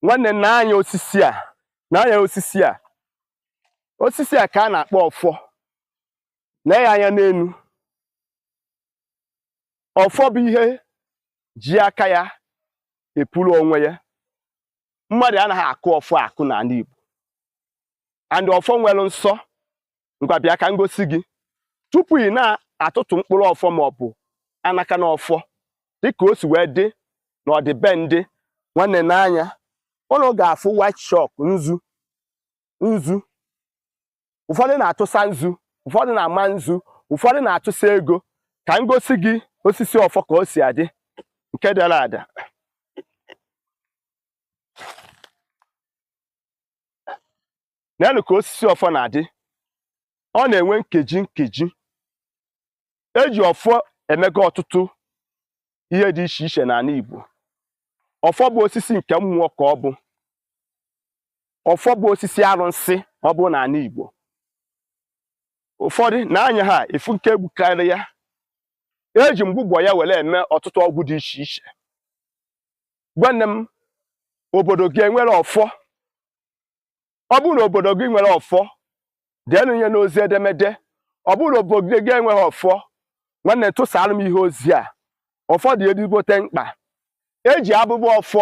Nwanne, na-anya osisi a, na-anya osisi a. Osisi a ka a na-akpọ ọfọ. Nee ya anya n'elu. Ọfọ bụ ihe ji aka ya epuru onwe ya. Mmadụ anaghị akụ ọfọ akụ n'ala Igbo, and ọfọ nwere nsọ. Ngwa, bịa ka m gosi gị. Tupu ị na-atụtụ mkpụrụ ọfọ maọbụ anaka na ọfọ dịka o si wee dị na ọdịbendị, nwanne, n'anya ụnụ ga-afụ white chalk, nzu. Nzu, ụfọdụ na-atụsa nzu, ụfọdụ na-ama nzu, ụfọdụ na-atụsa ego. Ka m gosi gị osisi ọfọ ka o si adị nke dara ada. Neenụ ka osisi ọfọ na-adị. Ọ na-enwe nkeji nkeji. Eji ọfọ emega ọtụtụ ihe dị iche iche n'ala Igbo. Ọfọ bụ osisi nke mmụọ ka ọ bụ. Ọfọ bụ osisi arụnsị ọ bụ n'ala Igbo. Ụfọdụ na-anya ha efu nke egbukarị ya. Eji mgbụgbọ ya were eme ọtụtụ ọgwụ dị iche iche. Gwanne m, obodo gị enwere ọfọ? Ọ bụrụ na obodo gị nwere ọfọ, deenụ ihe n'ozi edemede. Ọ bụrụ na obodo gị enweghị ọfọ, nwanne, tụsara m ihe ozi a. Ọfọ dị ezigbote mkpa. Eji abụbọ ọfọ